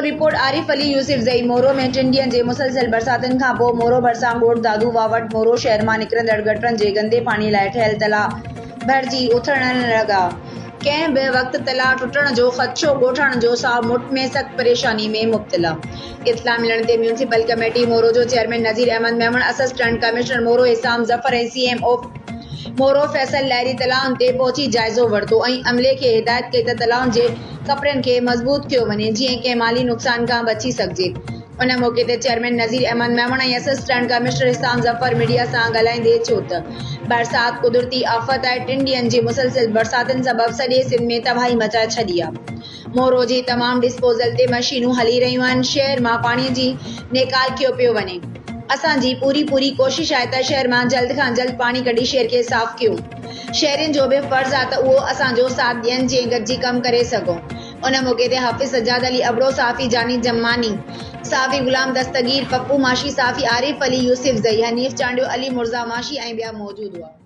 Report, عارف علي يوسفزئي، مورو ۾ ٽن ڏينهن جي مسلسل برساتن کانپوء مورو ڀرسان ڳوٺ دادو واوٽ مورو شهر مان نڪرندڙ گٽرن جي گندي پاڻي لاء ٺهيل تلاء ڀرجي اٿڙڻ لڳا، ڪنهن به وقت تلاء ٽٽڻ جو خدشو، ڳوٺاڻن جو ساهه مٺ ۾ سخت پريشاني ۾ مبتلا. اطلاع ملڻ تي ميونسپل ڪميٽي مورو جو chairman Nazir Ahmed Memon, assistant commissioner Moro Hussam Zafar ۽ C M O Moro Faisal Lehri تلائن تي پهچي جائزو ورتو ۽ عملي کي هدايت ڪئي ته تلائن جي ڪپرن کي مضبوط ڪيو وڃي جيئن ڪنهن مالي نقصان کان بچي سگهجي. ان موقعي تي chairman Nazir Ahmed Memon ۽ assistant commissioner Hussam Zafar media سان ڳالهائيندي چيو ته برسات قدرتي آفت آهي ٽن ڏينهن جي مسلسل برساتن سبب سڄي سنڌ ۾ تباهي مچائي ڇڏي آهي مورو جي تمام ڊسپوزل تي مشينون هلي رهيون آهن شهر مان پاڻي جي نيڪال ڪيو پيو وڃي. اسان جي پوري پوري ڪوشش آهي ته شهر مان جلد کان جلد پاڻي ڪڍي شهر کي صاف ڪيون. شهرين جو به فرض آهي ته اهو اسان جو ساٿ ڏين جيئن گڏجي ڪم ڪري سگهون. ان موقعي تي حافظ سجاد علي ابڙو، صحافي جاني جماني، صحافي غلام دستگير، پپو ماشي، صحافي عارف علي يوسفزئي، حنيف چانڊيو، علي مرزا ماشي ۽ ٻيا موجود هئا.